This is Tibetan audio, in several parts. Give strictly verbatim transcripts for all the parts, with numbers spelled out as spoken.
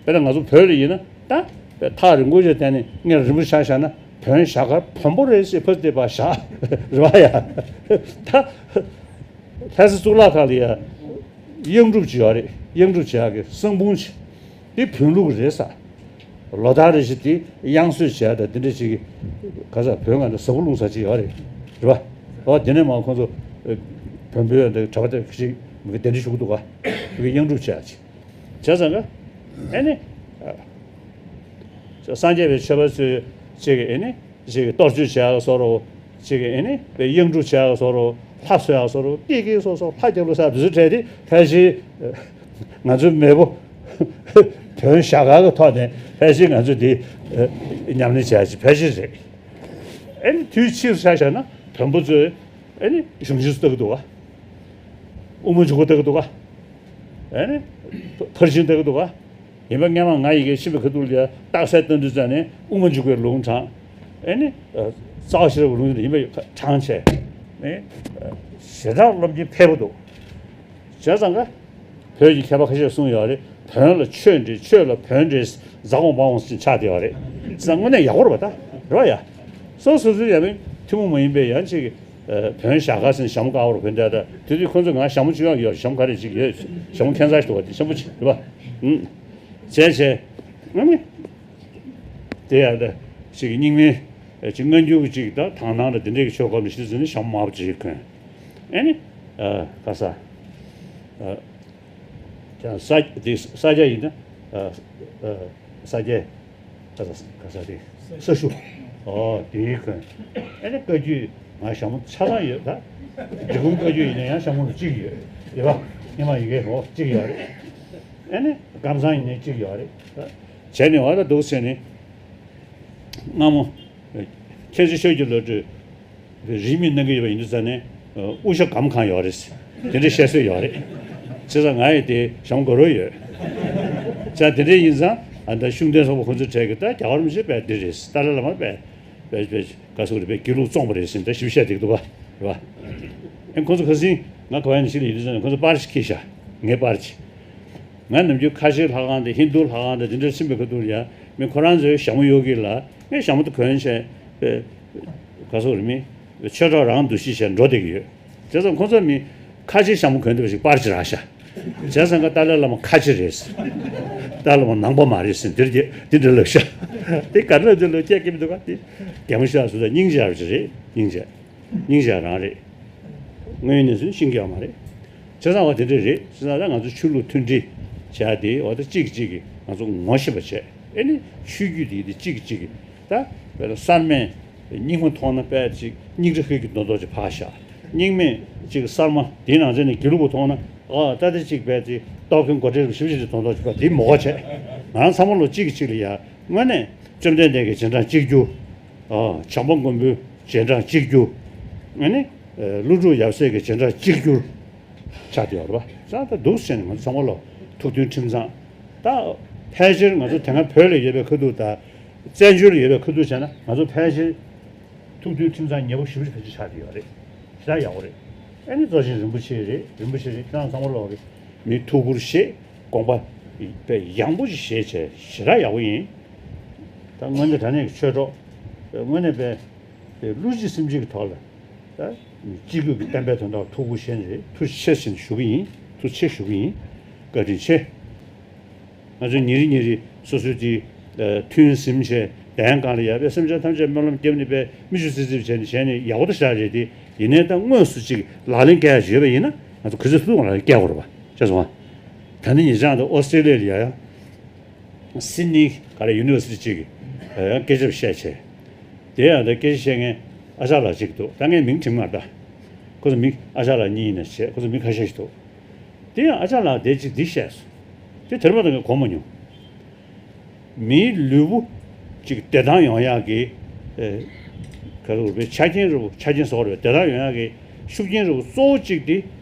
དཔེར་ན་ང་ཚོ་བོད་ལ་ཡིན་ན་ད་ཐག་རིང་པོ་ཞིག་བསྟན་ནས་སྔས་རིང་པོ་ཆ་བཞག་ན་བོན་ཞྭ་སྒར་བོན་པོ་རེད་ཟེར་ཕར་བལྟས་པ་བཞག་རེད་བ་ཡ། ད་ལྷ་ས་གཙུག་ལག་ཁང་ལ་ཡ་གཡང་སྒྲུབ་ཅིག་ཡོད་རེད། གཡང་སྒྲུབ་བྱེད་ཡག་གི་གསང་འབུམ་ཅིག་དེ་བོན་ལུགས་རེད་ས། ལོ་ལྟར་རེ་བཞིན་དེ་དབྱངས་གསོལ་བྱས་དང་དེ་འདྲ་ཞིག་ག་ས་བོད་ང་འདྲ་ཟབ་པོ་ལུང་ས་ཅིག་ཡོད་རེད། རེད་པ། ཨོ་དེ་ནས་མ་ཁོང་ཚོ་བོན་པོའི་འདི་གྲྭ་པ་དེ་ཞིག་མི་གི་གདན་འདྲེན་ཞུ་གི་འདུག་ག་དེ་གི་དབྱངས་སྒྲུབ་བྱས་ཅིག་བྱས་ཙང་ག་ཨེ་ནི་སངས་རྒྱས་པའི་ཆོས་པ་ཚོས་ཅིག་ཨེ་ནི་ཅིག་གཏོར་མཆོད་བྱས་ཡག་བཟོ་འདྲ་ཅིག་ཨེ་ནི་དབྱངས་སྒྲུབ་བྱས་ཡག་བཟོ་འདྲ་ལྷ་གསོལ་ཡག་བཟོ་འདྲ་ཏིག་ཏིག་སོ་སོ་ལྷ་རྒྱབ་ལོ་ས་དུས་ཚོད་བྲལ་ཏེ་ཕལ་ཆེར། ང་ཚོའི་མེས་པོ་བོན་ཞྭ་སྒར་གྱི་ཐོག་ནས་ཕལ་ཆེར་ང་ཚོས་འདི་ཉམས་ལེན་བྱས་ཀྱི་ཕལ་ཆེར་རེད། ཨེ་ནི་དུས་ཕྱིས་སུ་ཆ་བཞག་ན་བོན་པོ་ཚོས་ཨེ་ནི་གཞུང་ཆེན་ཚོ་ལྟ་གི་འདུག་ག་དབུ་མ་འཇུག་པ་ལྟ་གི་འདུག་ག་ཨེ་ནི་ཕར་ཕྱིན་ལྟ་གི་འདུག་ག་ཡིན་པ་སྔས་མ་ང་ཡི་གེ་ཤེས་པའི་ཁ་ཐུག་ལ་རྟགས་གསལ་བཏོན་དུས་ཙམ་ནས་དབུ་མ་འཇུག་པའི་ལུང་དྲངས། ཨེ་ནི་རྩ་བ་ཤེས་རབ་ཀྱི་ལུང་ཡིན་པ་དྲངས་བྱས་ནས་ཞེ་དྲག་སློབ་ཚན་འཕེལ་པོ་འདུག་བྱས་ཙང་ཀ་བོད་ཀྱི་མཁས་པ་ཁ་ཤས་གསུངས་ཡོད་རེད། བོན་ལ་ཆོས་འདྲེས་ཆོས་ལ་བོན་འདྲེས་འཛག་འོང་མ་འོང་ཟེར་ཆགས་བསྡད་ཡོད་རེད། ཙང་དངོས་གནས་ཡག་པོ་རེད་པ་ད་རེད་པ་ཡ། སོ་སོ་སོའི་ཡ་མིན་ཐུན་མོང་མ་ཡིན་པའི་ཡང་ཅིག་བོན་ཞྭ་སྒར་ཟེར་ཞྭ་མོ་དཀར་པོ་རུ་བོན་བསྡད་ད་དེ་དུས་ཁོང་ཚོ་ང་ཞྭ་མོ་བཅུ་ཡང་ཡོད། ཞྭ་མོ་ག་རེ་ཅིག་ཡོད། ཞྭ་མོ་ཁྱད་མཚར་ཞིག་འདུག་བ་དེ་ཞྭ་མོ་ཅིག་རེད་པ། ཨུམ། བྱས་བྱས། ཨ་ནི། དེ་ཡང་ད་ཅིག་རྙིང་མའི་ཅིག་སྔ་འགྱུར་གྱི་ཅིག་ད་དག་སྣང་ལ་དེ་འདྲའི་གི་ཆོས་སྐོར་ནས་ཤེས་ཟིན་ནས་ཞྭ་མོ་དམར་པོ་ཅིག་གོན། ཨེ་ནི། ཨ་ག་ས། ཨ་ཀྱང་ས་དེ་ས་སྐྱ་ཡིན་ན། ཨ་ཨ་ས་སྐྱ། ག་ས་ག་ས་དེ་ས་ཞུ། ཨོ་དེའི་གོན། ཨེ་ནི་བཀའ་བརྒྱུད་ང་ཞྭ་མོ་ཆ་ཚང་ཡོད་ད། འབྲི་གུང་བཀའ་བརྒྱུད་ཡིན་ན་ཡང་ཞྭ་མོ་རུ་གཅིག་ཡོད། ཡོད་པ། ཉི་མ་ཡི་གེ་འོ་གཅིག་ཡོད་རེད། ཨེ་ནི་ཀམ་ཚང་ཡིན་ནའི་གཅིག་ཡོད་རེད། བྱས་ནས་འོ་ད་འདུག་ཟེར་ནས། སྔ་མོ། མཁན་ཆེན་ཆོས་ཀྱི་བློ་གྲོས། རིས་མེད་གནང་གི་ཡོད་པ་ཡིན་དུས་ཙང་ནས། དབུ་ཞྭ་སྒམ་གང་ཡོད་རེད། དེ་འདྲའི་བཤད་སྲོལ་ཡོད་རེད། བྱས་ཙང་ང་ཡི་དེ་ཞྭ་མོ་དགོས་རོགས་ཡོད། ཙང་དེ་འདྲའི་ཡིན་ཙང་ཨ་ད་ཤུགས་ལྡན་སོགས་པ་ཁོང་ཚོའི་གྲས་ཀྱི་ད་རྒྱ་གར་མི་ཆོས་པས་འདི་རེད། ཏཱ་ལའི་བླ་མ་པས་པས་པས་ག་སོགས་རེད་པས་དགེ་ལུགས་བཙོང་པ་རེད་ཟེར་ད་ཞིབ་བཤད་འདེགས་འདུག་པ་རེད་པ། ཨེ་ཁོང་ཚོ་ཁ་སང་ང་ག་བ་ཡིན་ཞིག་ལ་ཡིན་དུས་ཙང་ནས་ཁོང་ཚོ་པར་ཞིག་ཁྱེར་ཤག་ངའི་པར་ཅིག་ང་ནམ་རྒྱུན་ཁ་ཆེའི་ལྷ་ཁང་དེ་ཧིན་རྡུ་ལྷ་ཁང་དེ་དེ་འདྲར་ཕྱིན་པའི་ཁ་ཐུག་ལ་ཡ་མི་ཁོ་རང་ཚོའི་ཞྭ་མོ་གཡོག་གི་ལ་ངས་ཞྭ་མོ་དེ་གོན་བྱས་པའི་ག་སོགས་རེད་མི་ཆོས་གྲོགས་རང་འདུ་ཤེས་བྱས་འགྲོ་བསྡད་ཀྱི་ཡོད། བྱས་ཙང་ཁོང་ཚོ་མི་ཁ་ཆེའི་ཞྭ་མོ་གོན་བསྡད་པ་ཞིག་པར་ཅིག་རག་ཤག་བྱས་ཙང་ཀ་ཏཱ་ལའི་བླ་མ་ཁ་ཆེ་རེད། ཏཱ་ལའི་བླ་མ་ནང་པ་མ་རེད་ཟེར་འདིར་འདི་འདི་འདྲ་ལབ་ཤག་དེ་ག་རེ་ལབ་འདི་ལབ་སྐད་སྐད་མི་འདུག་ག་དེ་གད་མོ་ཤོར་སོང་ད་སྙིང་རྗེ་ཡག་ཅིག་རེད་སྙིང་རྗེ། སྙིང་རྗེ་རང་རེད། དངོས་ཡོད་གནས་ཚུལ་ཤེས་ཀྱི་ཡོད་མ་རེད། བྱས་ཙང་བ་དེ་འདྲ་རེད། བྱས་ཙང་ད་ང་ཚོ་ཆོས་ལུགས་མཐུན་སྒྲིལ་བྱས་ཏེ་འོ་ད་གཅིག་གིས་གཅིག་གིས་ང་ཚོ་ངོ་ཤེས་པ་བྱས། ཨེ་ནི་ཆོས་བརྒྱུད་དེ་དེ་གཅིག་གིས་གཅིག་གིས་ད་བས་ལ་གསར་མས་རྙིང་མ་མཐོང་ན་དཔེ་ཅིག་རྙིང་རིགས་ཤིག་གི་མདོག་མདོག་ཅིག་ཕར་བཞག་རྙིང་མས་ཅིག་གསར་མ་དེའི་ནང་ཚན་ནས་དགེ་ལུགས་པ་མཐོང་ན་ཨ་ད་དེ་གཅིག་དཔེ་ཅིག་རྟོག་གེ་མགོ་ཁྲེལ་ཞིབ་ཞིབ་ཅིག་མདོག་མདོག་ཅིག་ཕར་དེ་མོ་ག་བྱས། ང་རང་ཚང་མ་ལོ་གཅིག་གིས་གཅིག་ལ་ཡ་དངོས་གནས་བཅོམ་ལྡན་འདས་ཀྱི་རྗེས་འབྲང་གཅིག་གྱུར། ཨ་བྱམས་པ་མགོན་པོའི་རྗེས་འབྲང་གཅིག་གྱུར། ཨ་ནི། ཨ་ཀླུ་སྒྲུབ་ཡབ་སྲས་ཀྱི་རྗེས་འབྲང་གཅིག་གྱུར། ཆགས་བསྡད་ཡོད་རེད་པ། ཙང་ད་འདུག་ཟེར་ནས་ང་ཚོ་ཚང་མ་ལོ་ཐུགས་མཐུན་ཁྲིམས་གཙང་། ད་ཕལ་ཆེར་ང་ཚོ་དེ་སྔ་བོད་ལ་ཡོད་པའི་ཁ་ཐུག་དང་། བཙན་བྱོལ་ལ་ཡོད་པའི་ཁ་ཐུག་བྱས་ན་ང་ཚོ་ཕལ་ཆེར་ཐུགས་མཐུན་ཁྲིམས་གཙང་ཉེ་པོ་ཞེ་པོ་ཅིག་ཕལ་ཆེར་ཆགས་བསྡད་ཡོད་རེད། ཞེ་དྲག་ཡག་པོ་རེད། ཨ་ནི་གཙོ་ཆེན་རིན་པོ་ཆེ་རེད། རིན་པོ་ཆེ་རེད། ཁྱེད་རང་ཚང་མ་ལོ་གི་མི་ཐུགས་ཁུར་བཞེས། དགོངས་པ་དཔེ་ཡངས་པོ་ཞིག་བཞེས་བྱས་ཞེ་དྲག་ཡག་པོ་ཡིན། ད་དངོས་གནས་དྲང་གནས་ཀྱི་ཆོས་གྲོགས་དངོས་གནས་དཔེ་དེ་བསླུ་བྱེད་སེམས་ཅན་གྱི་ཐོག་ལ་ད་སྤྱི་སྒོས་ཀྱི་བསྟན་པའི་དོན་དག་ཐུགས་ཁུར་བཞེས་ནས་རེད། ཐུགས་རྗེ་ཆེ་ཞུ་གི་ཡིན། ཐུགས་རྗེ་ཆེ་ཞུ་གི་ཡིན། བཀའ་དྲིན་ཆེ། ང་ཚོས་ཉིན་རེ་ཉིན་རེ་སོ་སོའི་དེ་ཐུན་ཟིན་བྱས་གདན་གང་ལ་ཡར་བས་སེམས་ཅན་ཐམས་ཅད་སྨོན་ལམ་བརྒྱབ་ནས་བས་མིག་ཆུ་སིབ་སིབ་བྱས་ནས་བྱས་ནས་ཡག་པོ་ཞེ་དྲག་རེད་དེ། ཡིན་ནའི་ད་དངོས་སུ་ཅིག་ལག་ལེན་བཀལ་ཡག་ཡོད་པ་ཡིན་ན་ང་ཚོ་ག་ཚོད་ཐུབ་ཐུབ་ལག་ལེན་བཀལ་དགོས་རེད་པ། ཤེས་སོང་ཨ། ད་ནི་ཉེ་ཆར་དུ་ཨོ་སི་ཀྲི་ལི་ཡ་ལ་ཡ་ཡང་སིད་ནི་ག་རེ་ཡུ་ནི་ཝར་སི་ཊི་ཅིག་གི་ཡང་སྐད་ཆ་བཤད་བྱས། དེ་ཡང་ད་སྐད་ཆ་བཤད་མཁན་ཨ་ཅག་ལགས་ཅིག་འདུག་ད་ངས་མིང་བྲིས་མ་ད། ཁོ་ཚོ་མི་ཨ་ཅག་ལགས་གཉིས་ཡིན་ན་བྱས། ཁོ་ཚོ་མི་ཁ་ཤས་ཤིག་འདུག་དེ་ཡང་ཨ་ཅག་ལགས་དེ་གཅིག་འདི་བཤད་སོང་། དེ་དེར་མ་དང་གོ་མ་མྱོང་། མིའི་ལུས་པོ་གཅིག་བདེ་ཐང་ཡོང་ཡག་གི་ཨེ་ག་རེ་བའི་ཆ་རྐྱེན་རེ་བོ་ཆ་རྐྱེན་བཟོ་བར་བའི་བདེ་ཐང་ཡོང་ཡག་གི་ཤུགས་རྐྱེན་རེ་བོ་གཙོ་བོ་གཅིག་དེ་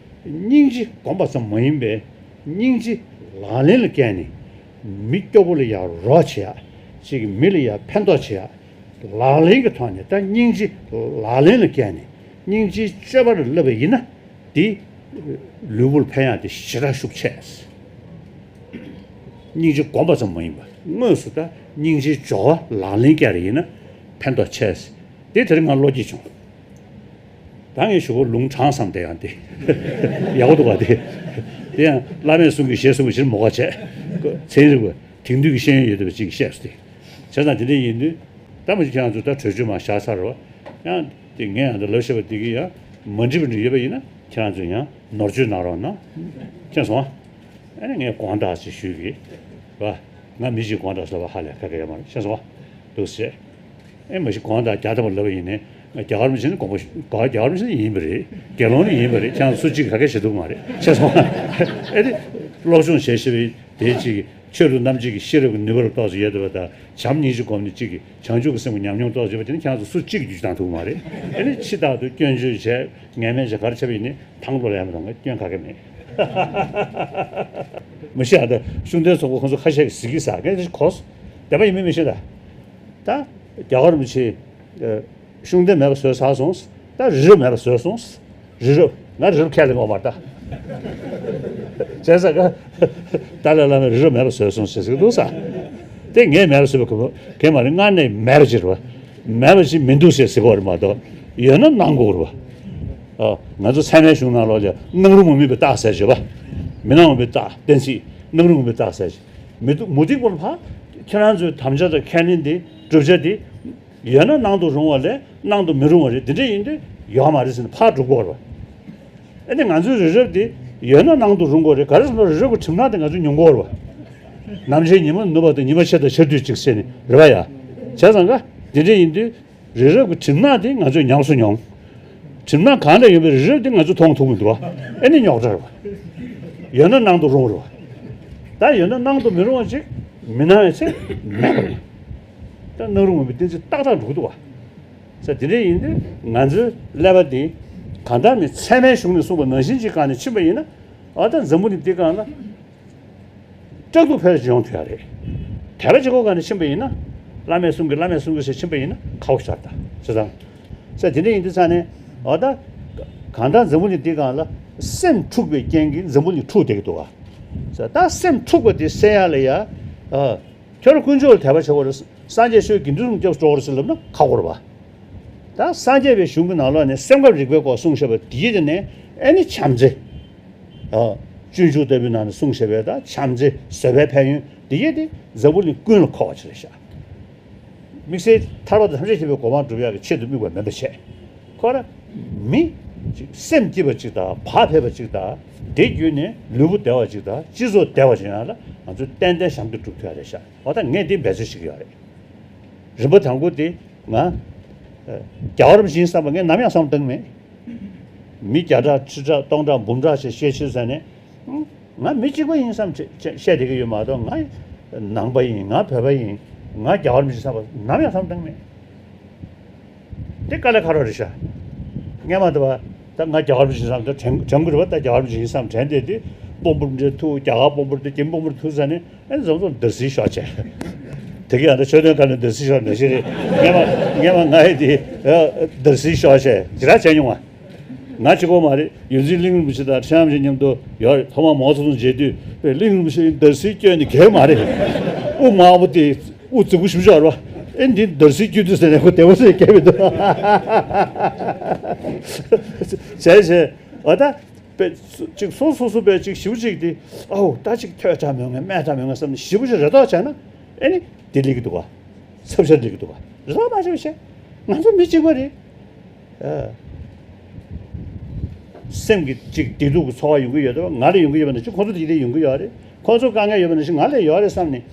སྙིང་རྗེ་སྒོམ་པ་ཙམ་མ་ཡིན་པའི་སྙིང་རྗེ་ལག་ལེན་ལ་བཀལ་ནས་མི་སྐྱོ་པོ་ལ་ཡང་རོགས་བྱེད་ཡག་གཅིག་མི་ལ་ཡང་ཕན་ཐོགས་བྱེད་ཡག་ལག་ལེན་གྱི་ཐོག་ནས་ད་སྙིང་རྗེ་ལག་ལེན་ལ་བཀལ་ནས་སྙིང་རྗེའི་སྤྱོད་པ་ལ་བསླབ་པ་ཡིན་ན་དེ་ལུས་པོ་ལ་ཕན་ཡག་དེ་ཞེ་དྲག་ཤུགས་ཆེ། སྙིང་རྗེ་སྒོམ་པ་ཙམ་མ་ཡིན་པར་དངོས་སུ་ད་སྙིང་རྗེའི་སྦྱོར་བ་ལག་ལེན་བསྟར་ཡིན་ན་ཕན་ཐོགས་ཆེ། དེ་དེར་ང་བློ་སྐྱེས་བྱུང་། ད་ངས་ཞུ་གོ་ལུང་དྲངས་བསམ་དེ་ཡང་དེ་ཡག་པོ་འདུག་པ། དེ་དེ་ཡང་བླ་མས་གསུང་གི་ཞེས་གསུང་གི་ཕྱིར་མོ་ཁ་བྱས། ཚན་རིག་པ་དེང་དུས་ཀྱི་ཤེས་ཡོན་ཡོད་བསྡད་པ་ཅིག་གིས་བཤད་སོང་སྟེ། བྱས་ཙང་དེ་འདྲ་ཡིན་དུས་ད་མ་གཞི་ཁྱེད་རང་ཚོ་ད་གྲོས་ཆོད་མར་བཞག་ཚར་རེད་པ། ཡང་དེ་ངས་ཡང་ད་ལབ་བཤད་པ་དེ་གི་ཡང་མ་འགྲིག་པ་འདྲ་ཡོད་པ་ཡིན་ན་ཁྱེད་རང་ཚོས་ཡང་ནོར་བཅོས་གནང་རོགས་གནང་། མཁྱེན་སོང་ཨ། ཨ་ནི་ངས་དགོངས་དག་ཅིག་ཞུས་གི་རེད་པ། ང་མི་གཅིག་དགོངས་དག་ཟེར་བ་ཧ་ལས་ཁ་ཁ་ཡོད་མ་རེད། མཁྱེན་སོང་ཨ། འདུག་སེ། ཨེ་མ་གཞི་དགོངས་དག་རྒྱག་ཐུབ་པ་ལབ་པ་ཡིན་ནའི་ང་རྒྱལ་བ་རིན་པོ་ཆེ་ནི་དགོངས་པ་ཞུ། རྒྱལ་བ་རིན་པོ་ཆེ་ནི་ཡིན་པ་རེད། དགེ་སློང་ནི་ཡིན་པ་རེད། ཁྱེད་རང་སུ་གཅིག་ག་གེ་བྱེད་ཐུབ་མ་རེད། མཁྱེན་སོང་ཨ། ཨེ་དེ་སློབ་སྦྱོང་བྱེད་ཤེས་པའི་དེ་གཅིག་གི་ཆོས་ལུགས་རྣམ་འབྱེད་ཀྱི་ཤེས་རབ་ཀྱི་ནུས་པ་རུ་ཏོག་ཙམ་ཡོད་འདུག་པ་དང་། བྱམས་སྙིང་རྗེ་སྒོམ་ནས་གཅིག་གི་བྱང་ཆུབ་ཀྱི་སེམས་ཀྱི་ཉམས་མྱོང་ཏོག་ཙམ་ཡོད་པ་དེ་ནི་ཁྱེད་རང་ཚོ་སུ་གཅིག་གིས་བསྒྱུར་བཏང་ཐུབ་མ་རེད། ཨེ་ནི་ཕྱི་ཐག་ཏུ་སྐྱོན་བརྗོད་བྱས་ངན་སྨྲས་བྱས་ག་རེ་བྱས་པ་ཡིན་ནའི་ཐང་ལོ་ལ་ཡང་མི་གཏོང་གི། སྐྱོན་ག་གེ་མེད། མ་གཞི་ཨ་ད་ཤུགས་ལྡན་ཚོགས་པ་ཁོང་ཚོ་ཁ་ཤས་ཀྱིས་ཟེར་གི་ཟེར་གི་གོ། བདེན་པ་ཡིན་མིན་མི་ཤེས་ད། ད་རྒྱལ་བ་རིན་པོ་ཆེ་ཨ་ཤུགས་ལྡན་མེད་པ་བཟོས་ཚར་སོང་། ད་རི་རབ་མེད་པ་བཟོས་སོང་། རི་རབ། ང་རི་རབ་ཁས་ལེན་གྱི་ཡོད་མ་རེད་ད། བྱས་ཙང་ཀ་ཏཱ་ལའི་བླ་མས་རི་རབ་མེད་པ་བཟོས་སོང་ཟེར་གི་འདུག་ས། དེ་ངས་མེད་པ་བཟོས་པ་གི་མ་རེད། སྔར་ནས་མེད་པ་ཅིག་རེད་པ། མེད་པ་ཅིག་མི་འདུག་ཟེར་ཟེར་གྱི་ཡོད་རེད་མ་གཏོགས། ཡོད་ན་གནང་དགོས་རེད་པ། ཨ། ང་ཚོ་ཚད་མའི་གཞུང་ནང་ལོགས་ལ་སྣང་རུང་མ་དམིགས་པའི་རྟགས་ཟེར་བྱས་པ། མི་སྣང་བའི་རྟགས་གཏན་ཚིགས། སྣང་རུང་མ་དམིགས་པའི་རྟགས་ཟེར་བྱས། མི་འདུག་མུ་སྟེགས་པ་ལ་ཕར་ཁྱེད་རང་ཚོའི་དམ་བཅའ་དང་ཁས་ལེན་དེ་བསྒྲུབ་བྱ་དེ། ཡོད་ན་སྣང་དུ་རུང་བ་ལས་སྣང་དུ་མི་རུང་བ་རེད། འདི་འདྲ་ཡིན་དུས་ཡོད་མ་རེད་ཟེར་ནས་ཕར་སྒྲུབ་དགོས་རེད་པ། ཨ་ནི་ང་ཚོའི་རི་རབ་དེ་ཡོད་ན་སྣང་དུ་རུང་དགོས་རེད། ག་རེ་ཟེར་ན་རི་རབ་ཀྱི་གྲིབ་ནག་དེ་ང་ཚོས་མྱོང་གི་ཡོད་རེད་པ། ནམ་ཕྱེད་ཉི་མ་ནུབ་པ་དང་ཉི་མ་ཕྱེད་དང་ཕྱེད་དུས་གཅིག་ཟེར་ནས་རེད་པ་ཡ། བྱས་ཙང་ཀ་འདི་འདྲ་ཡིན་དུས་རི་རབ་ཀྱི་གྲིབ་ནག་དེ་ང་ཚོས་ཉམས་སུ་མྱོང་། གྲིབ་ནག་གང་འདྲ་ཡོད་པའི་རི་རབ་དེ་ང་ཚོས་མཐོང་ཐུབ་ཀྱི་འདུག་པ། ཨ་ནི་རྙོག་དྲ་རེད་པ། ཡོད་ན་སྣང་དུ་རུང་རེད་པ། ད་ཡོད་ན་སྣང་དུ་མི་རུང་བ་ཅིག་མི་སྣང་བའི་ཚེ་མེད་པ་རེད། ད་སྣང་རུང་མ་དམིགས་པའི་གཏན་ཚིགས་ཏག་ཏག་འགྲོ་གི་འདུག་པ། ས་དེ་འདྲ་ཡིན་དུས་ང་ཚོའི་ཀླད་པ་འདི་གང་ལྟར་ནི་ཚད་མའི་གཞུང་ནས་གསུངས་པ་ནང་བཞིན་གྱི་སྒང་ནས་ཕྱིན་པ་ཡིན་ན། ཨ་ད་འཛམ་བུ་གླིང་འདིའི་སྒང་ལ་སྐྲག་སྡུག་ཕལ་ཆེར་ཡོང་ཐུབ་ཡ་རེད། དད་པ་བྱེད་སྒོ་སྒང་ནས་ཕྱིན་པ་ཡིན་ན། བླ་མས་གསུང་གི་བླ་མས་གསུང་གི་ཟེར་ཕྱིན་པ་ཡིན་ན་ཁག་པོ་ཆགས་ད་བྱས་ཙང་། ས་དེ་འདྲ་ཡིན་དུས་ས་ནས་ཨ་ད་གང་ལྟར་འཛམ་བུ་གླིང་འདིའི་སྒང་ལ་སེམས་འཁྲུགས་པའི་རྐྱེན་གྱིས་འཛམ་བུ་གླིང་འཁྲུགས་བསྡད་ཀྱི་འདུག་ག། ས་ད་སེམས་འཁྲུགས་པ་དེ་སེལ་ཡ་ལ་ཡ། ཨ། ཁྱོད་རང་དཀོན་མཆོག་ལ་དད་པ་བྱེད་དགོས་རེད། སངས་རྒྱས་ཆོས་དགེ་འདུན་གསུམ་སྐྱབས་སུ་འགྲོ་དགོས་རེད་ཟེར་ལབ་ན་ཁག་པོ་རེད་པ། ད་སངས་རྒྱས་པའི་གཞུང་གི་ནང་ལོགས་ནས་སེམས་ཁམས་རིག་པའི་སྐོར་གསུངས་བཞག་པ་དེའི་དེ་ནས་ཨེ་ནི་བྱམས་བརྩེ། ཨ། སྤྱོད་འཇུག་ལྟ་བུའི་ནང་ནས་གསུངས་བཞག་པའི་ད་བྱམས་བརྩེ་བཟོད་པའི་ཕན་ཡོན་དེ་ཡས་དེ་འཛམ་བུ་གླིང་ཀུན་ལ་མཁོ་བ་ཅིག་རེད་ཤག། དམིགས་བསལ་ཐར་པ་དང་ཐམས་ཅད་མཁྱེན་པའི་གོ་འཕང་སྒྲུབ་ཡག་གི་ཆེད་དུ་དམིགས་པ་མིན་པ་བྱས། ཁོ་ར་མི་ཅིག་སེམས་སྐྱིད་པ་ཅིག་དང་བག་ཕེབས་པ་ཅིག་དང་དེ་བརྒྱུད་ནས་ལུས་པོ་བདེ་བ་ཅིག་དང་སྤྱི་ཚོགས་བདེ་བ་ཅིག་ཡོང་ཡ་ལ་ང་ཚོས་ཏན་ཏན་ཞབས་འདེགས་སྒྲུབ་ཐུབ་ཡ་རེད་ཤག། འོ་ད་ངས་འདི་འབད་བརྩོན་བྱེད་ཀྱི་ཡོད་རེད། རིམ་པ་དང་པོ་དེ་ང་རྒྱལ་བ་རིན་པོ་ཆེ་ཡིན་བསམ་པ་ངས་ནམ་ཡང་བསམ་བློ་བཏང་མེད། མི་བརྒྱ་ཕྲག་ཁྲི་ཕྲག་སྟོང་ཕྲག་འབུམ་ཕྲག་ཞིག་བཤད་ཕྱིར་ཟེར་ནས། ང་མི་གཅིག་པ་ཡིན་བསམ་བྱས་བཤད་བསྡད་ཀྱི་ཡོད་མ་གཏོགས། ང་ནང་པ་ཡིན། ང་བོད་པ་ཡིན། ང་རྒྱལ་བ་རིན་པོ་ཆེ་བསམ་པ་ནམ་ཡང་བསམ་བློ་བཏང་མེད། དེ་དཀའ་ལས་ཁག་པོ་རེད་ཤག། སྔོན་མ་དེ་བ་ད་ང་རྒྱལ་བ་རིན་པོ་ཆེ་བསམ་ད་དྲན་དྲན་གྱི་རེད་པ། ད་རྒྱལ་བ་རིན་པོ་ཆེ་ཡིན་བསམ་དྲན་བསྡད་དེ་དཔོན་པོར་འདྲེ་ཐུག། རྒྱ་གར་དཔོན་པོར་དེ་རྒྱ་མི་དཔོན་པོར་ཐུག་ཟེར་ནས་ཨེ་འཛོམས་འཛོམས་འདར་སིག་ཤོར་བྱས། དེ་གའི་ཨ་ད་ཆོས་དོན་ཁ་ནས་འདར་སིག་ཤོར་ནས་ཤི་རེད། སྔོན་མ་སྔོན་མ་ང་ཡི་དེ་འདར་སིག་ཤོར་བྱས་ཇི་ལྟར་བྱས་མྱོང་བ། ང་གཅིག་པོ་མ་རེད། ཡོངས་འཛིན་གླིང་རིན་པོ་ཆེ་དང་ཁྲི་བྱང་རིན་པོ་ཆེ་མཉམ་དུ་ཡོད་རེད། ཐོག་མར་མའོ་ཙེ་ཏུང་མཇལ་དུས་གླིང་རིན་པོ་ཆེ་འདར་སིག་སྐྱོན་ནས་གས་མ་རེད། དབུ་དམར་པོ་དེ་དབུ་རྫིག་པོ་ཞིག་ཡོད་རེད་པ། ཨེ་འདི་འདར་སིག་སྐྱོན་དུས་ཟེར་ནས་ཁོ་དེ་པོ་ཟེར་སྐྱོན་མི་འདུག། བྱས་བྱས་འོ་ད་པས་ཅིག་སོ་སོ་སོ་པས་ཅིག་ཞིབ་ཅིག་དེ་ཨའོ་ད་ཅིག་ཐོས་དྲག་མོད་ངས་སྨྲས་དྲག་མོད་ངས་བསམ་ནས་ཞིབ་ཅིག་རེ་དོགས་བྱས་ན་ཨེ་ནི་དེ་ལེགས་ཀྱི་འདུག་ག། ཚབ་ཆེར་སླེབས་ཀྱི་འདུག་པ། རེ་བ་མ་བྱེད་པ་བྱས། ང་ཚོ་མི་གཅིག་པ་རེད། ཨ། སེམས་ཀྱི་གཅིག་བདེ་སྡུག་གི་ཚོར་བ་ཡོང་གི་ཡོད་དོ། ང་ལ་ཡོང་གི་ཡོད་པ་ནང་བཞིན་ཁོང་ཚོ་དེ་ལ་ཡོང་གི་ཡོད་རེད། ཁོང་ཚོ་དཀའ་ངལ་ཡོད་པ་ནང་བཞིན་ང་ལ་ཡོད་རེད་བསམ་ནས།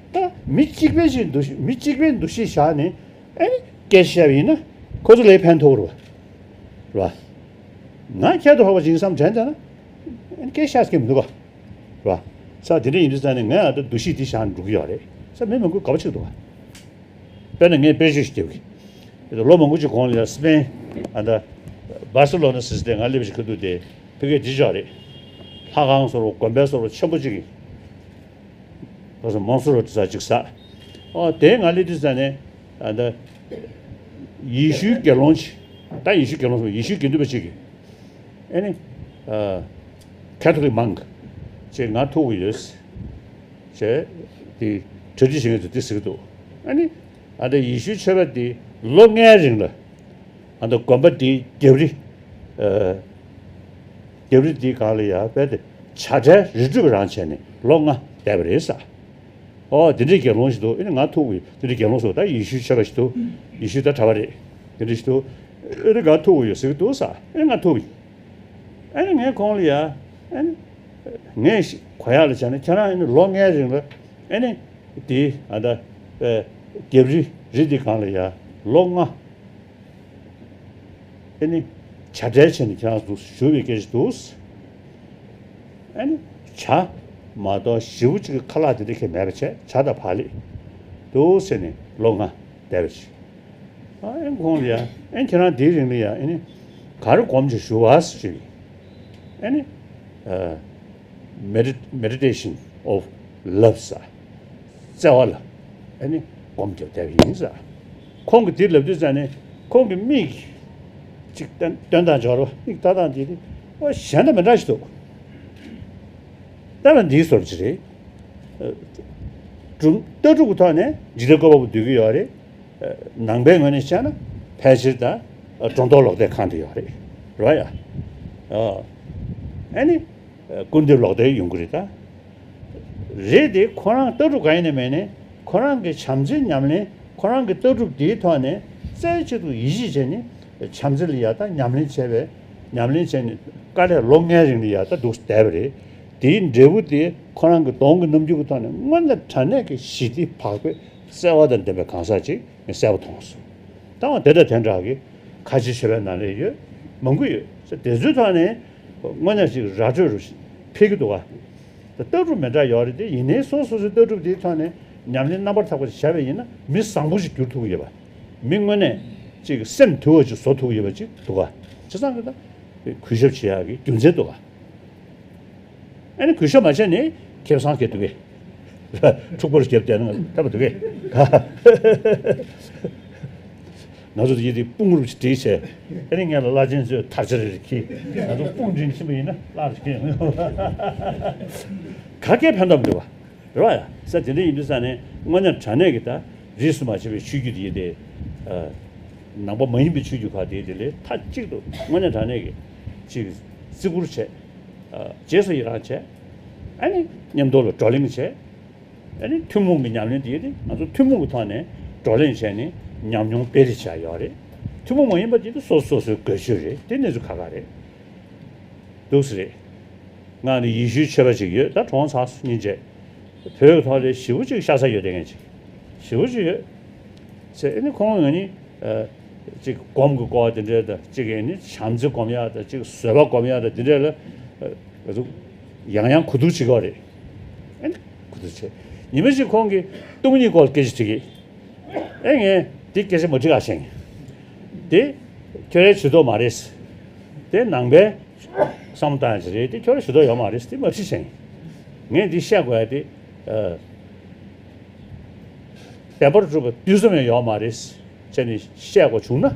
ད་མི་གཅིག་པའི་ཅིག་འདུ་ཤེས་མི་གཅིག་པའི་འདུ་ཤེས་བཞག་ནས་ཨ་ནི་སྐད་ཆ་བཤད་པ་ཡིན་ན་ཁོང་ཚོ་ལ་ཕན་ཐོགས་རེད་པ། རེད་པ། ང་ཁྱད་དུ་འཕགས་པ་ཅིག་ཡིན་བསམ་དྲན་བསྡད་ན་ཨ་ནི་སྐད་ཆ་བཤད་ཀྱི་མི་འདུག་ག། རེད་པ། ས་དེ་འདྲ་ཡིན་དུས་ཙང་ནས་ངས་ཨ་ད་འདུ་ཤེས་དེ་བཞག་ནས་འགྲོ་གི་ཡོད་རེད། ས་མི་མང་པོས་དགའ་པོ་བྱེད་ཀྱི་འདུག་ག། དཔེར་ན་ངས་དཔེ་ཆ་ཞིག་རྒྱབ་གི། ལོ་མང་པོ་ཅིག་གོང་ལ་སི་པེན་ཨ་ད་སྦར་སེ་ལོ་ན་ཟེར་དེ་ང་སླེབས་ཤིག་ཁ་ཐུག་དེ་ཕ་གིར་དེ་ཅོག་རེད། ལྷ་ཁང་བཟོ་རོགས་དགོན་པའི་བཟོ་རོགས་ཆེན་པོ་ཅིག་གི་ཁོ་ཚོ་མོན་སོ་རོ་དེ་ཚ་ཅིག་ཟ། ཨོ་དེ་ང་སླེབས་དུས་ཙ་ནས་ཨ་ད་ཡེ་ཤུའི་དགེ་སློང་ཅིག། ད་ཡེ་ཤུའི་དགེ་སློང་ཟེར་ཡེ་ཤུའི་དགེ་འདུན་པ་ཅིག་གིས་ཨེ་ནི་ཨ་ཁ་ཐོ་ལིག་མང་ཅིག་ང་ཐུག་གི་ཡོད། བྱས་དེ་གྲ་སྒྲིག་བྱེད་མཁན་ཚོ་དེ་ཟེར་གྱི་འདུག་ཨ་ནི་ཨ་ད་ཡེ་ཤུའི་ཆོས་པ་དེ་ལོ་ལྔའི་རིང་ལ་ཨ་ད་དགོན་པ་དེའི་རྒྱབ་རི་ཨ་རྒྱབ་རི་དེའི་སྒང་ལ་ཡ་དཔེ་དེ་བྱ་བྲལ་རི་ཁྲོད་རང་བྱས་ནས་ལོ་ལྔ་བསྡད་པ་རེད་ས། ཨོ་དེ་འདྲའི་དགེ་སློང་ཞིག་འདུག་ཨ་ནི་ང་ཐུག་གི་དེ་འདྲའི་དགེ་སློང་ཚོ་ད་ཡེ་ཤུའི་ཆོས་པ་ཞིག་འདུག་ཡེ་ཤུ་ད་གྲྭ་པ་རེད། དེ་འདྲ་ཞིག་འདུག་ཨ་ནི་ང་ཐུག་གི་ཡོད་ཟེར་གྱི་འདུག་ས། ཨ་ནི་ང་ཐུག་གི་ཨ་ནི་ངས་ཁོང་ལ་ཡ། ཨ་ནི་ངས་ཤི་གོ་ཡག་ལ་བྱས་ན་ཁྱེད་རང་ཨ་ནི་ལོ་ལྔའི་རིང་ལ་ཨ་ནི་དེ་ཨ་ད་ཨེ་རྒྱབ་རི་རི་དེ་སྒང་ལ་ཡ་ལོ་ལྔ་ཨ་ནི་བྱ་བྲལ་བྱས་ནས་ཁྱེད་རང་ཚོ་བཞུགས་པའི་སྐད་ཆ་འདུག་ཨ་ནི་བྱ་མ་གཏོགས་ཞེ་པོ་ཅིག་གི་ཁ་ལག་དེ་འདྲ་ཁྱེད་མེད་པ་བྱས་བྱ་དང་བག་ལེབ་འདུག་ཟེར་ནས་ལོ་ལྔ་བསྡད་པ་ཅིག་ཨ་ཨེ་ཁོང་ལ་ཡ་ཨེ་ཁྱེད་རང་དེའི་རིང་ལ་ཡ་ཨེ་ནི་ག་རེ་སྒོམ་བྱས་བཞུགས་པ་ཟེར་ཞུས། ཨེ་ནི་ཨ་Medi- Meditation of Love ཟེར་བརྩེ་བ་ལ་ཨེ་ནི་སྒོམ་རྒྱབ་བསྡད་པ་ཡིན་ཟེར། ཁོང་གིས་དེ་ལབ་དུས་ཙ་ནས་ཁོང་གི་མིག་ཅིག་སྟོན་སྟོན་སྟངས་སྦྱོར་བ་མིག་ལྟ་སྟངས་དེ་དེ་ཨོ་གཞན་དང་མི་འདྲ་ཞིག་འདུག་ལྟ་བ་འདིའི་བཟོ་འདྲ་ཅིག་རེད། ཨ་སྒྲུབ་ལྟ་གྲུབ་ཀྱི་ཐོག་ནས་འཇིག་རྟེན་བཀོད་པ་པོ་འདོད་ཀྱི་ཡོད་རེད། ནང་པའི་ངོས་ནས་བཤད་ན་ཕལ་ཆེར་ད་སྒྲོ་འདོགས་ལོག་ལྟའི་ཁང་དུ་ཡོད་རེད། རེད་བ་ཡ། ཨ་ནི་སྐུར་འདེབས་ལོག་ལྟའི་ཡོང་གི་རེད་ད། རེད་དེ་ཁོ་རང་ལྟ་གྲུབ་གང་ཡིན་ནས་མེད་ནས་ཁོ་རང་གི་བྱམས་བརྩེའི་ཉམས་ལེན་ཁོ་རང་གི་ལྟ་གྲུབ་དེའི་ཐོག་ནས་རྩེ་གཅིག་ཏུ་ཡིད་ཆེས་བྱས་ནས་བྱམས་བརྩེ་ལ་ཡ་ད་ཉམས་ལེན་བྱས་པའི་ཉམས་ལེན་བྱས་ནས་དཀའ་ལས་ལོ་ལྔའི་རིང་ལ་ཡ་ད་འདུག་བསྡད་པ་རེད། དེའི་འབྲས་བུ་དེ་ཁོ་རང་གི་གདོང་གི་རྣམ་འགྱུར་གྱི་ཐོག་ནས་དངོས་གནས་དྲང་གནས་ཀྱི་ཞི་བདེ་བག་ཕེབས་བརྩེ་བ་དང་ལྡན་པའི་གང་ཟག་ཅིག་ངས་གསལ་པོ་མཐོང་སོང་། ད་འོ་དེ་དང་དེ་འདྲ་གི་ཁ་ཆེ་ཆེ་བའི་ནང་ལས་ཡོད་མང་པོ་ཡོད་ས། དེ་ཚོའི་ཐོག་ནས་དངོས་གནས་ཅིག་ར་སྤྲོད་རུ་འཕེལ་གྱི་འདུག་ག་ད་ལྟ་གྲུབ་མི་འདྲ་ཡོད་རེད་དེ་ཡིན་ནའི་སོ་སོ་སོའི་ལྟ་གྲུབ་དེའི་ཐོག་ནས་ཉམས་ལེན་རྣམ་པར་དག་པ་ཞིག་བྱས་པ་ཡིན་ན་མི་བཟང་པོ་ཞིག་འགྱུར་ཐུབ་ཀྱི་ཡོད་པ། མི་དངོས་གནས་ཅིག་སེམས་དུལ་བ་ཅིག་བཟོ་ཐུབ་ཀྱི་ཡོད་པ་ཅིག་འདུག་ག་བྱས་ཙང་གི་ད་གུས་ཞབས་བྱེད་ཡག་གི་རྒྱུ་མཚན་འདུག་ག་ཨ་ནི་གུས་ཞབས་མ་བྱས་ནས་ཁེ་བཟང་སྐྱེ་འདུག་གས། འཁྲུག་པར་བརྒྱབ་བསྡད་ན་ཐབས་འདུག་གས། ང་ཚོ་ཡི་དེ་དཔུང་རུབ་ཅིག་བསྒྲིགས་བྱས་ཨ་ནི་ངས་ལ་བླ་ཆེན་ཚོས་དར་ཆ་རེ་རེ་ཁྱེར་ང་ཚོ་དཔུང་འགྲིམ་ཕྱིན་པ་ཡིན་ན་བླ་རེ་ཁྱེར་ཡོང་། ག་གེ་ཕན་ཐོགས་མི་འདུག་བ། རེད་བ། ས་དེ་འདྲ་ཡིན་དུས་ས་ནས་དངོས་གནས་དྲང་གནས་ཀྱི་ད་རིས་སུ་མ་ཆད་པའི་ཆོས་བརྒྱུད་དེ་ཡི་དེ། ནང་པ་མ་ཡིན་པའི་ཆོས་བརྒྱུད་ཁག་དེ་དེ་ལས་མཐའ་གཅིག་ཏུ་དངོས་གནས་དྲང་གནས་ཀྱི་ཅིག་བརྩི་བཀུར་བྱས། རྗེས་སུ་ཡི་རང་བྱས། ཨ་ནི་མཉམ་དུ་ལ་བགྲོ་གླེང་བྱས། ཨ་ནི་ཐུན་མོང་གི་ཉམས་ལེན་དེ་ཡི་དེ་ང་ཚོ་ཐུན་མོང་གི་ཐོག་ནས་བགྲོ་གླེང་བྱས་ནས་ཉམས་མྱོང་སྤེལ་རེས་བྱས་ཡོད་རེད། ཐུན་མོང་མ་ཡིན་པ་དེ་དེ་སོ་སོ་སོ་སོའི་འགོས་ཆོས་རེད་དེ་གནས་ཚུལ་ཁག་ཁག་རེད། འདུག་སེ་རེད། ང་ནི་ཡེ་ཤུའི་ཆོས་པ་ཅིག་ཡོད་ད་གྲོངས་ཚར་སོང་སྙིང་རྗེ། བོད་ཐོག་ལ་ཞེ་པོ་ཅིག་ཤ་ཚ་ཡོད་དེ་ངས་ཅིག་ཞེ་པོ་ཅིག་ཡོད། ཚེ་ཨ་ནི་ཁོང་ང་ནི་ཨ་ཅིག་སྒོམ་གྱི་སྐོར་དེ་འདྲ་དང་ཅིག་ཨ་ནི་བྱམས་བརྩེ་སྒོམ་ཡག་དང་ཅིག་བཟོད་པ་སྒོམ་ཡག་དང་དེ་འདྲ་ལ་ཨ་ཡང་ཡང་གོ་བསྡུར་བྱེད་ཀྱི་ཡོད་རེད། ཨ་ནི་གོ་བསྡུར་བྱེད། ཉི་མ་ཅིག་ཁོང་གིས་སྟོང་ཉིད་སྐོར་ལ་སྐད་ཆ་དྲིས་ཀྱི། ཨེ་ངས་འདི་སྐད་ཆ་མ་དྲིས་ཨ་ཞེས། དེ་ཁྱོད་རའི་ཇུས་གཏོགས་མ་རེད། དེ་ནང་པའི་བསམ་བློ་བཏང་ཡག་ཅིག་རེད་དེ་ཁྱོད་རའི་ཇུས་གཏོགས་ཡོད་མ་རེད་དེ་མ་དྲིས་ཞེས། ངས་འདི་བཤད་དགོས་ཡག་དེ་ཨ་བདེན་པར་གྲུབ་པ་དུས་གསུམ་ཡང་ཡོད་མ་རེད་ཅེས་ནས་བཤད་དགོས་བྱུང་ན།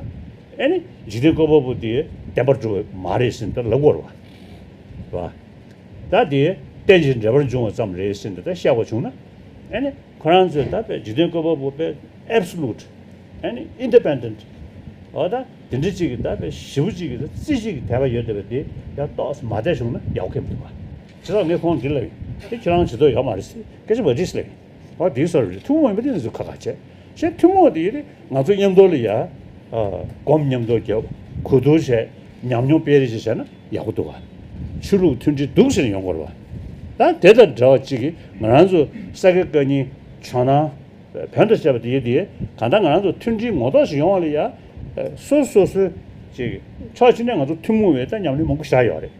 ཨེ་ནི་འཇིག་རྟེན་བཀོད་པ་པོ་དེ་བདེན་པར་གྲུབ་པ་མ་རེད་ཟེར་ནས་ད་ལབ་དགོས་རེད་བ། ད་དེ་རྟེན་ཅིང་འབྲེལ་པར་འབྱུང་བ་ཙམ་རེད་ཟེར་ནས་ད་བཤད་དགོས་བྱུང་ན། ཨེ་ནི་ཁོ་རང་ཚོས་ད་དཔེ་འཇིག་རྟེན་བཀོད་པ་པོ་དཔེ་ཨེབ་སོ་ལུ་ཊི། ཨེ་ནི་ཨིན་ཌི་པེན་ཌེན་ཊི། འོ་ད་དེ་འདྲ་གཅིག་གི་ད་དཔེ་ཞེ་པོ་གཅིག་གི་ད་རྩིས་གཅིག་གི་དད་པ་ཡོད་བསྡད་པ་དེ་ཡང་ཏོག་ཙམ་མ་བསྡད་བྱུང་ན་ཡག་པོ་ཁེལ་མི་འདུག་བ། བྱས་ཙང་ངས་ཁོང་འདི་ལབ་ཡིན། དེ་ཁྱེད་རང་ཇུས་གཏོགས་ཡོད་མ་རེད་ཟེར་སྐད་ཆ་མ་དྲིས་ལབ་ཡིན། འོ་དེའི་བཟོ་འདྲ་རེད། ཐུན་མོང་མ་ཡིན་པ་དེ་ང་ཚོས་ཁག་ཁག་བྱས། གཞན་ཐུན་མོང་དེ་ཡིན་ཏེ་ང་ཚོ་མཉམ་དུ་ལ་ཡ། ཨ་སྒོམ་མཉམ་དུ་རྒྱབ། གོ་བསྡུར་བྱས། ཉམས་མྱོང་སྤེལ་རེས་བྱས་བྱས་ན་ཡག་པོ་འདུག་ག་ཆོས་ལུགས་མཐུན་སྒྲིལ་འདུག་ཟེར་ཡོང་དགོས་རེད་བ། ད་དེ་དང་འདྲ་བ་གཅིག་གིས་ང་རང་ཚོ་ས་དགེ་བཀའ་རྙིང་ཇོ་ནང་བོན་དང་བཅས་པ་དེ་ཡིན་ཏེ་གང་ལྟར་ང་རང་ཚོ་མཐུན་སྒྲིལ་ངོ་ཐོག་ཞིག་ཡོང་བ་ལ་ཡ། སོ་སོ་སོའི་ཅིག་ཕྱོགས་གཅིག་ནས་ང་ཚོ་ཐུན་མོང་བའི་ད་ཉམས་ལེན་མང་པོ་བཞག་ཡོད་རེད།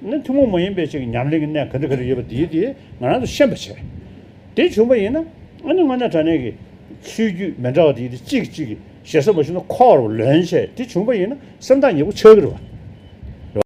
ནི་ཐུན་མོང་མ་ཡིན་པའི་ཅིག་ཉམས་ལེན་གྱི་གནས་ག་འདྲ་ག་འདྲ་ཡོད་པ་དེ་དེ་ང་རང་ཚོ་ཤེས་པ་བྱས། དེ་བྱུང་པ་ཡིན་ན་ཨ་ནི་དངོས་གནས་དྲང་གནས་ཀྱི་ཆོས་བརྒྱུད་མི་འདྲ་བ་དེ་དེ་གཅིག་གཅིག་གི་ཞེ་ས་མ་ཞུ་ན་ཁོག་རུ་ལོན་བྱས་དེ་བྱུང་པ་ཡིན་ན་སེམས་ཐག་ཉེ་པོ་ཆགས་ཀྱི་རེད་བ།